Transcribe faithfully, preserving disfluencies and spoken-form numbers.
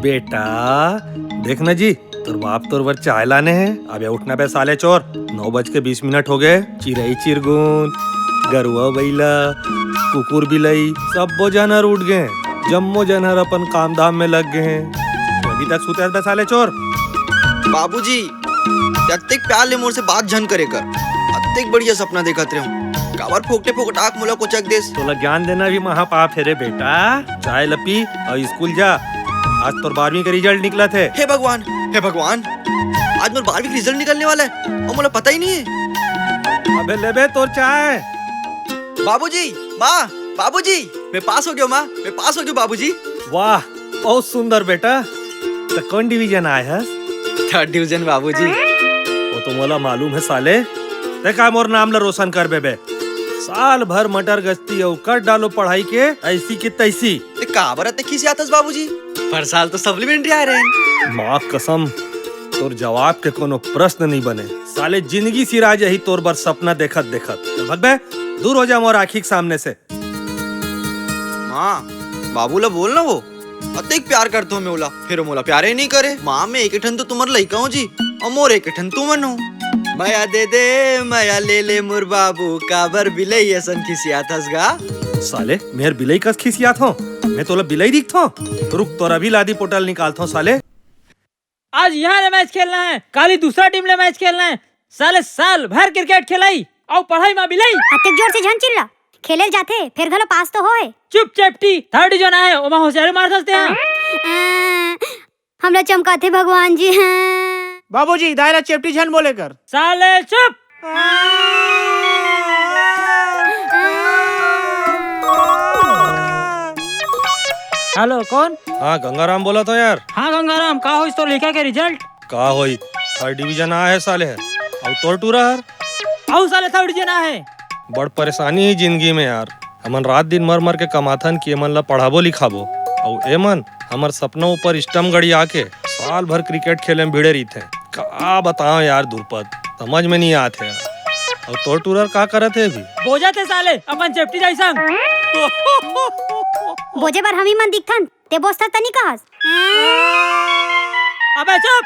बेटा, देख ना जी, तोर बाप तोर बर चाय लाने हे। अबे उठ ना बे साले चोर, नौ बज के बीस मिनट हो गए। चिरई चिरगुन, गरुआ बइला, कुकुर बिलई, सब्बो जानवर उठ गए। जम्मो जानवर अपन काम धाम में लग गए हैं। अभी तक सुते हस बे साले चोर। बाबूजी, अतेक प्यार ले मोर से बात झन करे कर। अतेक बढ़िया सपना देखत रहूं, काबर फोकटे फोकट आंख मोला कोचक देस। तोला ज्ञान देना भी महापाप हे रे बेटा। चाय ल पी अउ स्कूल जा। आज तोर बारहवीं के रिजल्ट निकलत हे। हे भगवान, हे भगवान, आज मोर बारहवीं के रिजल्ट निकलने वाला है अउ मोला पता ही नहीं है। अबे ले बे तोर चाय। बाबूजी, माँ, बाबूजी, मैं पास हो गया हूँ माँ, मैं पास हो गया हूँ बाबूजी। वाह, बहुत सुंदर बेटा। त कौन डिवीजन आए हस? थर्ड डिवीजन बाबूजी। वो तो मोला मालूम है साले। ते का मोर नाम ला रोशन करबे बे? साल भर मटर गश्ती अउ कर डालो पढ़ाई के ऐसी की तैसी। ते काबर अतेक खिसियात हस बाबूजी? पर साल तो सप्लीमेंट्री आए रहे। माँ कसम, तोर जवाब के कोनो प्रश्न नहीं बने। साले जिंदगी सिरा जाही तोर बर सपना देखत देखत। चल भग बे, दूर हो जा मोर आँखी के सामने से। माँ, बाबू ला बोल ना वो। अतेक प्यार करत हों मैं ओला, फेर ओ मोला प्यारे नहीं करे। माँ, मैं एक ठन तो तुम्हर लइका हों जी, अउ मोर एक ठन तुमन हो। मया दे दे, मया ले ले मोर बाबू, काबर बिलई असन खिसियात हस गा? साले, मैं हर बिलई कस खिसियात हों? मैं तोला बिलई दिखत हों? रुक, तोर अभी लादी पोटा ल निकालत हों साले। आज यहाँ ले मैच खेलना है, काली दूसरा टीम ले मैच खेलना है। साले साल भर क्रिकेट खेलई अउ पढ़ाई मा बिलई। अतेक जोर से झन चिल्ला, खेले ल जाथे, फेर घलो पास तो होए। चुप चेपटी, थर्ड डिवीजन आए, ओमा होशियारी मार सकते हैं। अं, हमला चमकाथे भगवान जी। बाबूजी, दाई ला चेपटी झन बोले कर। साले चुप। हेलो, कौन? हाँ, गंगाराम बोलत हों यार। हाँ गंगाराम, का होइस तोर लइका के रिजल्ट? का होई, थर्ड डिवीजन आए हे साले हर। अउ तोर टूरा हर? अउ साले थर्ड डिवीजन आए हे। बड़ परेशानी हे जिंदगी में यार। हमन रात दिन मर मर के कमाथन कि एमन ला पढ़ाबो लिखाबो, अउ एमन हमर सपना ऊपर स्टंप गड़िया के साल भर क्रिकेट खेले में भिड़े रहिथे। का बताओं यार दुरपत, समझ में नहीं आत हे। अउ तोर टूरा हर का करत हे अभी? बोजत हे साले, अपन चेपटी दाई संग। बोजे बर हमी मन दिखथन, ते बोजथस त नहीं कहस। अबे चुप,